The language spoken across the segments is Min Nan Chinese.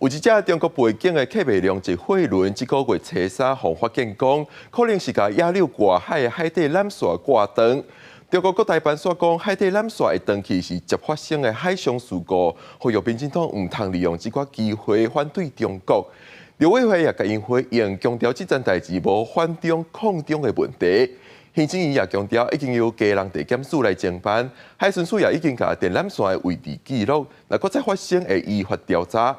有一隻中國背景的客賣量級貨輪，這個月初三予發現講，可能是共野柳外海的海底纜線割斷。中國國台辦煞講，海底纜線會斷去是捷發生的海上事故，呼籲民進黨毋通利用這個機會反對中國。陸委會也共𪜶回應，強調這件代誌無反中抗中的問題。行政院也強調，已經由基隆地檢署來偵辦，海巡署也已經共電纜線的位置記錄，若閣再發生會依法調查。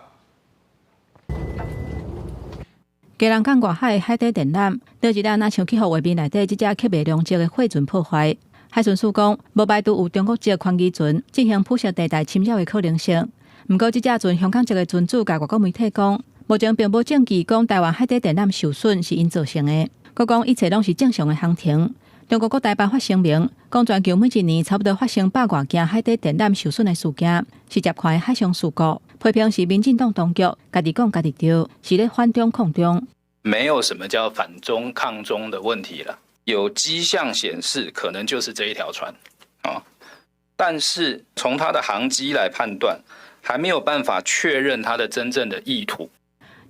基隆港外海海底電纜，昨日若像去予畫面內底這隻客賣量級的貨船破壞。海巡署講，無排除有中國籍寬機船進行灰色地帶侵擾的可能性。毋過，這隻船香港籍的船主共外國媒體講，目前並無證據講台灣海底電纜受損是𪜶造成的。閣講一切攏是正常的航程。中國國台辦發聲明，講全球每一年差不多發生百外件海底電纜受損的事件，是捷看的海上事故。批評是民進黨當局家己講家己著，是咧反中抗中。沒有什麼叫反中抗中的問題了，有跡象顯示可能就是這一條船啊，但是從它的航跡來判斷，還沒有辦法確認它的真正的意圖。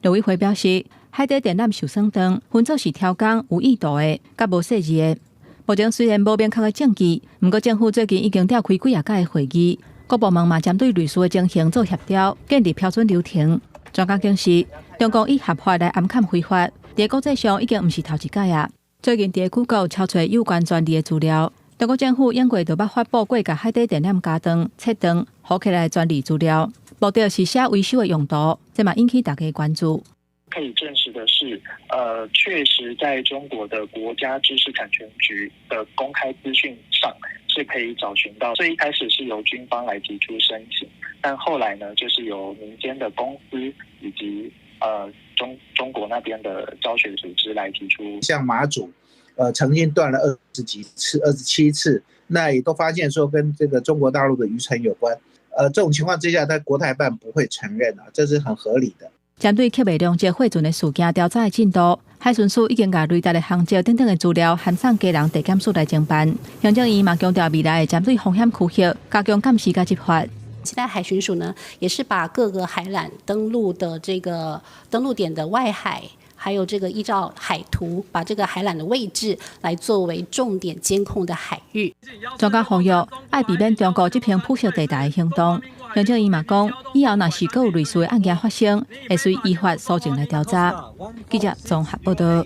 陸委會表示，海底電纜受損斷，分做是超工有意圖的，佮無細膩的。目前雖然無明確的證據，毋過政府最近已經召開幾仔擺的會議，各部門嘛針對類似的情形做協調，建立標準流程。專家表示，中國以合法來掩蓋非法，佇國際上已經毋是頭一擺啊。最近佇 Google 抄揣有關專利的資料，中國政府永過就捌發布過共海底電纜加斷、切斷、好起來的專利資料，目的是寫維修的用途，這嘛引起大家關注。可以證實的是，確實在中國的國家知識產權局的公開資訊上是可以找尋到。最一開始是由軍方來提出申請，但後來呢，就是由民間的公司以及中國那邊的教學組織來提出。像馬祖，曾經斷了20幾次、27次，那也都發現說跟這個中國大陸的漁船有關。這種情況之下，他國台辦不會承認啊，這是很合理的。針對客賣量級貨船的事件調查的進度，海巡署已經共雷達的航跡等等的資料，函送基隆地檢署來偵辦。行政院嘛強調，未來會針對風險區域加強監視佮執法。現在海巡署呢，也是把各個海纜登陸的這個登陸點的外海，還有這個依照海圖，把這個海纜的位置來作為重點監控的海域。專家呼籲，愛避免中國執行灰色地帶的行動。行政院嘛講，以後若是閣有類似的案件發生，會隨依法搜證來調查。記者綜合報道。